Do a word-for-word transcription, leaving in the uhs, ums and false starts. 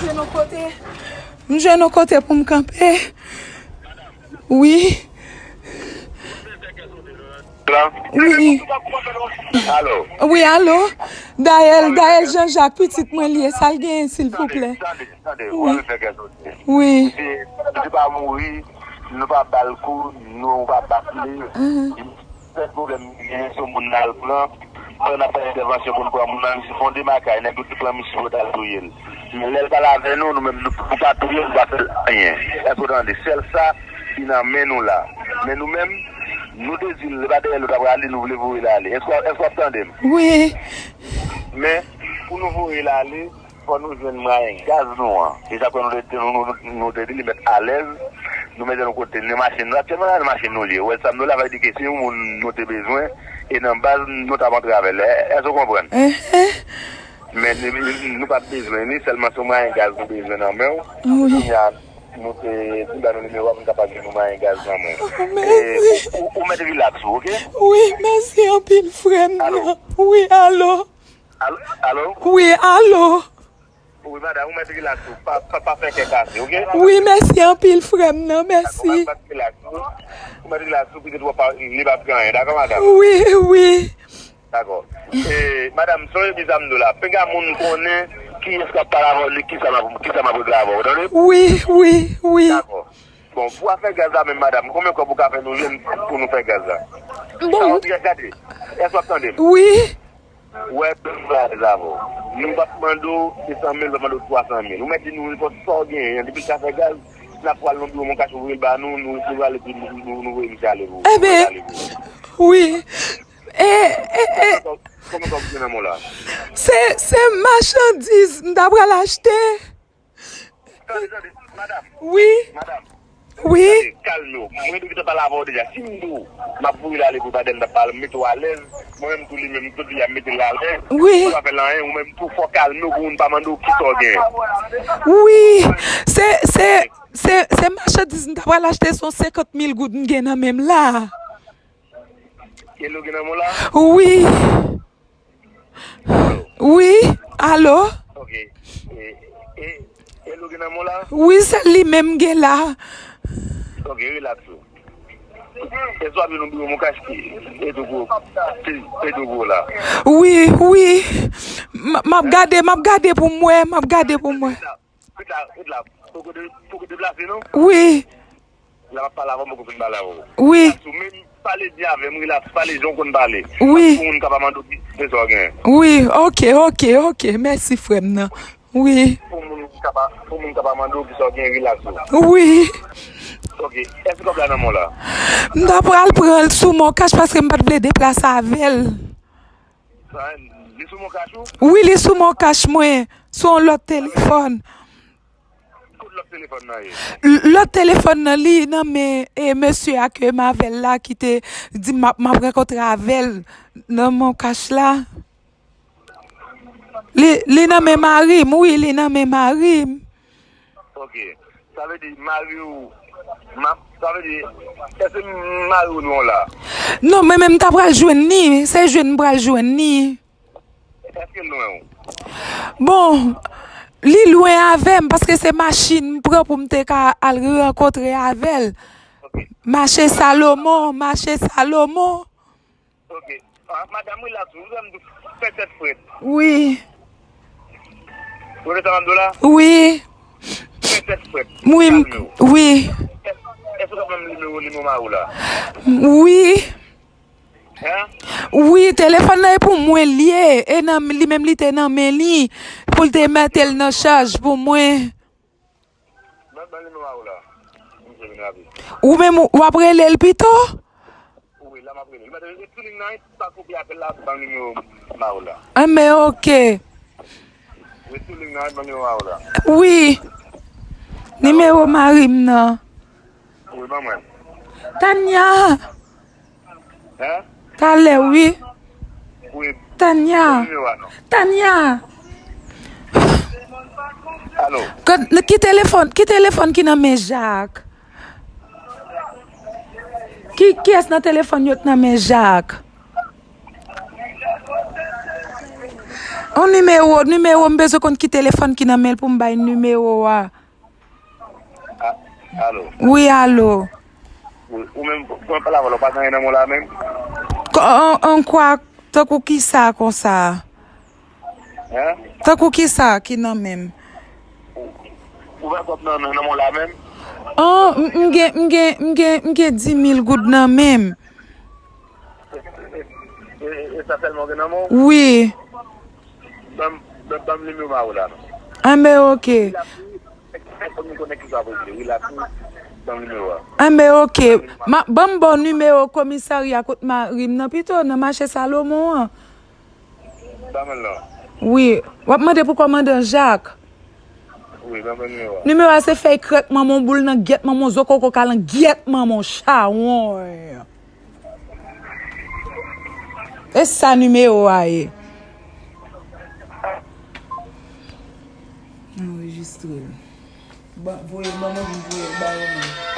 Jwenn yon kote. M jwenn yon kote pou m kanpe. Wi. Wi. Alo. Wi, alo. Dayèl, Dayèl Jean Jacques, pitit mwen li ye, sa l genyen, silvouplè? Tande, tande, tande. Wi. Wi. Misye, misye pa mouri, nou pa ba l kou, nou pa bat li. Sèl pwoblèm li genyen, se yon moun n al pran. Pandan n ap fè entèvansyon pou n pran moun nan, misye fè yon demakay, nèg yo te pran misye pou yo t al touye l. Men lè l pale avè nou, nou menm, nou, nou pa touye l, nou pa fè l anyen. Èske w tande? Sèl sa ki nan men nou la. Men nou menm, nou te di l, se pa dèyè l ou t ap rale, nou vle voye l ale. Èske, èske w ap tande m? Wi. Men, pou nou voye l ale, fò nou jwenn mwayen gaz nou an. E sa k fè nou te, nou, nou, nou te di li mèt alèz, nou mete nou kote li nan machin. Nou aktyèlman la nan machin nou li ye. Ou wè sa m di w la, sa vle di ke se yon moun nou te bezwen, e nan baz nou t ap antre avè l. È-, èske w konprann? Enhen. Men nou, nou, nou pa t bezwen li, sèlman se yon mwayen gaz nou bezwen nan men w. Wi. Kounye a, nou te, nou ba nou nimewo a pou n kapab jwenn yon mwayen gaz nan men w. Oh, mèsi. E, ou, ou, ou mèt rilaks ou, oke? Wi, mèsi anpil, frè m nan. Wi, alo. Alo? Alo? Wi, alo. Wi, madanm, ou mèt rilaks ou. Pa, pa, pa fè kè kase, oke? Wi, mèsi anpil, frè m nan, mèsi. Dakò, ou mèt rilaks ou. Ou mèt rilaks ou, pitit ou pa, li p ap gen anyen, dakò, madanm? Wi, wi. Dakò. E, madanm, sonje di sa m di w la. Pinga moun konnen kiyès k ap pale avè w, li, kisa m ap, kisa m ap regle avè w, tande? Wi, wi, wi. Dakò. Bon, pou afè gaz la menm, madanm, konbyen kòb ou ka fè nou jwenn pou nou fè gaz la? Bon. Sa w di, gade, èske w ap tande m? Wi. Wè, nou prale avè w. Nou p ap mande w de san mil, nou p ap mande w twa san mil. Ou mèt di nou nenpòt sa w genyen. Depi l ka fè gaz, n ap pral nan biwo Moncash, ouvri l ba nou, nou resevwa l, epi nou, nou, nou voye misye ale pou ou. Enben, wi. E, e, e. Konbyen kòb, konbyen kòb ou gen nan men w la? Se, se machandiz m ta pral achte. Tande, tande, madanm. Wi. Madanm. Wi. Tande, kalme w. Mwen te gentan pale avè w deja. Si m di w, m ap voye l ale pou Badèl, m t ap pale, m mete w alèz. Mwen menm tou li menm, m tou di a mete l alèz. Wi. Ou pa fè l anyen, ou menm tou fò w kalme w pou moun pa mande w kisa w gen. Wi. Se, se, se, se machandiz m ta pral achte, se yon senkant mil goud m gen nan men m la. Hello, gen nan men w la? Wi. Wi, alo? Ok. E, e, e, Logan nan men w la? Wi, se li menm gen la. Ok, rilaks ou. E swa vin nou biwo Moncash ki e tou gwo, ki e tou gwo la. Wi, wi. M, m ap gade, m ap gade pou m wè, m ap gade pou m wè. Ret la, ret la. Poko de, poko deplase non? Wi. La m ap pale avè w, m poko fin pale avè w. Wi. Rilaks ou menm, pale byen avè m, rilaks, pale jan w konn pale. Wi. Pou moun ka pa mande w ki se sa w gen. Wi, ok, ok, ok. Mèsi frè m nan. Wi. Pou moun ka pa, pou moun ka pa mande w ki sa w gen, rilaks ou. Wi. Ok, èske kòb la nan men w la? M ta pral pran l sou Moncash paske m pa t vle deplase avè l. Sa, li sou Moncash ou? Wi, li sou Moncash mwen, sou yon lòt telefòn. Kot lòt telefòn nan ye? L-, lòt telefòn nan, li nan men, e, mesye a ke m avè l la ki te di m ap, m ap rankontre avè l nan Moncash la. Li, li nan men mari m, wi, li nan men mari m. Ok. Sa vle di mari w, ma-, sa vle di, èske mari w non la? Non, men, men m ta pral jwenn li, se jwenn m pral jwenn li. Èske l lwen w? Bon, li lwen avè m, paske se machin m pran pou m te ka al rankontre avè l. Ok. Mache Salomon, mache Salomon. Ok. Ah, madanm, rilaks ou. Ou wè m di w fè tèt frèt. Wi. Ou wè sa m ap di w la? Wi. Fè tèt frèt. Wi, m, kalme w. Wi. Èske w ka ban m nimewo, nimewo mari w la? Wi. Hein? Wi, telefòn nan e pou mwen l ye. E nan, li menm li te nan men li. Pou l te mete l nan chaj pou mwen. Ban, ban nimewo a w la. Misye vin rapid. Ou menm, w ap rele l pito? Wi, la m ap rele l. Madanm, ret sou liy nan, pa koupe apèl la, ban nimewo mari w la. Enben, ok. Ret sou liy nan, ban nimewo mari w la. Wi. Nimewo mari m nan. Wi, ban mwen. Tania. Hein? Talè, wi. Wi. Tania. Tania. Alo. Ki telefòn, ki telefòn ki nan men Jak? Ki, kiyès nan telefòn yo t nan men Jak? On nimewo, nimewo, m bezwen konn ki telefòn ki nan men l pou m bay nimewo a. A- Alo. Wi, alo. Wi, ou menm, pou mwen pale avè w la, ou pa gen anyen nan men w la menm? Ko- An, an kwa, tankou kisa konsa? Hein? Tankou kisa ki nan men m? Ou, ou pa kòb nan, nan, nan men w la menm? An, m, m gen, m gen, m gen, m gen dis mil goud nan men m. E, e, e sa sèlman w gen nan men w? Wi. Ban m, ban, ban m nimewo a w la non. Anben, oke. Wi, la, wi. Fò m konnen kisa w vle. Wi, la, wi. Ban m nimewo a. Anben, oke. Ma, ban m ba w nimewo komisarya kot mari m nan pito, nan mache Salomon an. Ban mwen l non. Wi. W ap mande pou kòmandan Jak. Wi, ban mwen nimewo a. Nimewo a se fèy krèk manman w, boul nan gyèt manman w, zo koko kalan gyèt manman w, chawony. E sa nimewo a ye. Anrejistre l. Ban, voye l ban mwen, m voye l ba yo menm.